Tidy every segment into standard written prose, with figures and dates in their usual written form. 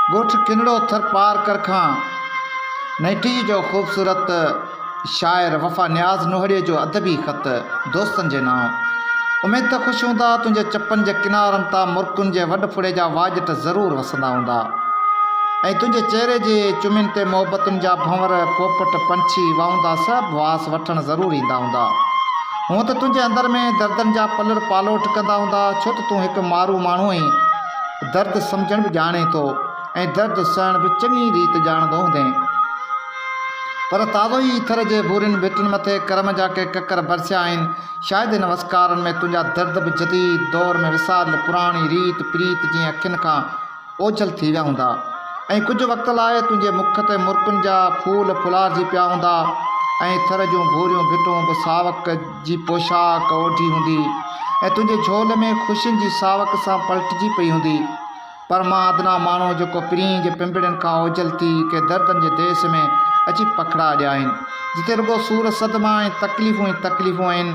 ڳوٺ ڪنڙو ٿرپارڪر کان نئين جو خوبصورت شاعر وفا نياز نوهڙي جو ادبي خط دوستن جي نانء. اميد ته خوش هوندا، تنهنجي چپن جي ڪنارن تان مرڪن جي وڏ ڦڙي جا واڄٽ ضرور وسندا هوندا ۽ تنهنجي چهري جي چمين تي محبتن جا ڀنور، پوپٽ، پنڇي، واهوندا سڀ واس وٺڻ ضرور ايندا هوندا. هونء ته تنهنجي اندر ۾ دردن جا پلر پالوٽ ڪندا هوندا، ڇو ته تون هڪ مارو ماڻهو آهين، درد سمجهڻ به ڄاڻين ٿو ۽ درد سهڻ به چڱي ريت ڄاڻندو هوندين. پر تازو ئي ٿر جي ڀورين ڀٽن مٿي ڪرم جا ڪي ڪڪر برسيا آهن. شايد هن وسڪارن ۾ تنهنجا درد به جديد دور ۾ وساريل پراڻي ريت پريت جيئن اکين کان اوجهل ٿي ويا هوندا ۽ ڪجهه وقت لاء تنهنجي مک تي مرڪن جا ڦول ڦلارجي پيا هوندا ۽ ٿر جون ڀوريون ڀٽون به ساوڪ جي پوشاڪ اوڍي هوندي ۽ تنهنجي جهول ۾ خوشين جي ساوڪ سان پلٽجي پئي هوندي. پر مان ادنيٰ ماڻهو جيڪو پرينء جي پنبڻين کان اوجهل ٿي ڪي دردن جي ديس ۾ اچي پکڙا اڏيا آهن، جتي رڳو سور صدما ۽ تڪليفون ئي تڪليفون آهن،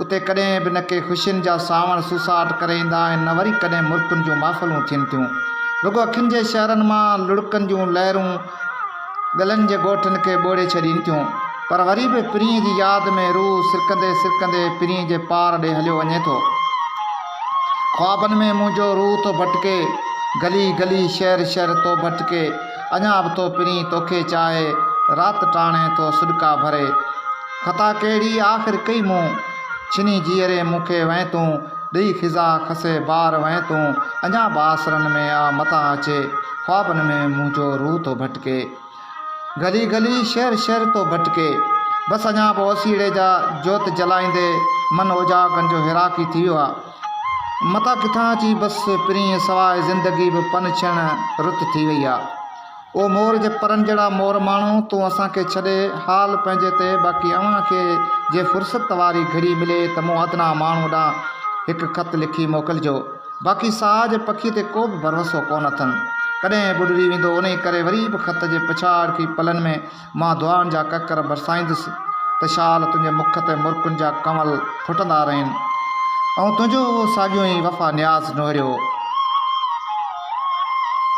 اتي ڪڏهن به نه ڪي خوشين جا سانوڻ سوساٽ ڪري ايندا آهن نه وري ڪڏهن مرڪن جون محفلون ٿين ٿيون. رڳو اکين جي شهرن مان لڙڪن جون لهرون ڳلن جي ڳوٺن کي ٻوڙي ڇڏين ٿيون. پر وري به پرينء جي ياد ۾ روح سرڪندي سرڪندي پرينء جي پار ڏي هليو وڃي ٿو. خوابن ۾ منهنجو روح ٿو ڀٽڪي، گلي گلي شهر شهر ٿو ڀٽڪي، اڃا به ٿو پرين توکي چاهي، رات ٽاڻي ٿو سڏڪا ڀري. خطا ڪهڙي آخر ڪئي مون، ڇني جيئري مون کي وئين تون، ڏئي خزان کسي بار وئين تون، اڃا به آسرن ۾ آ متان اچي، خوابن ۾ منهنجو روح ٿو ڀٽڪي. گلي گلي شهر شهر ٿو ڀٽڪي. بس اڃا به اوسيئڙي جا جوت جلائيندي من اوجاڳن جو هيراڪي ٿي ويو آ. متان ڪٿان اچي بس پرينء سواء زندگي به پن ڇڻ رت ٿي وئي آ. او مور جي پرن جهڙا مور ماڻهو تون اسان کي ڇڏي حال پنهنجي تي باقي اوهان کي جي فرصت واري گهڙي ملي ته مون ادنيٰ ماڻهو ڏانهن هڪ خط لکي موڪلجو. باقي ساهه جي پکيء تي ڪو به ڀروسو ڪونه اٿن. ڪڏهن ٻڏري ويندو، انهيء ڪري وري به خط جي پڇاڙڪي پلن ۾ مان دعائن جا ڪڪر برسائيندس ته شال تنهنجي مک تي مرڪن جا ڪنول ڦٽندا رهن. ۽ تنهنجو اهو ساڳيو ئي وفا نياز نوهريو.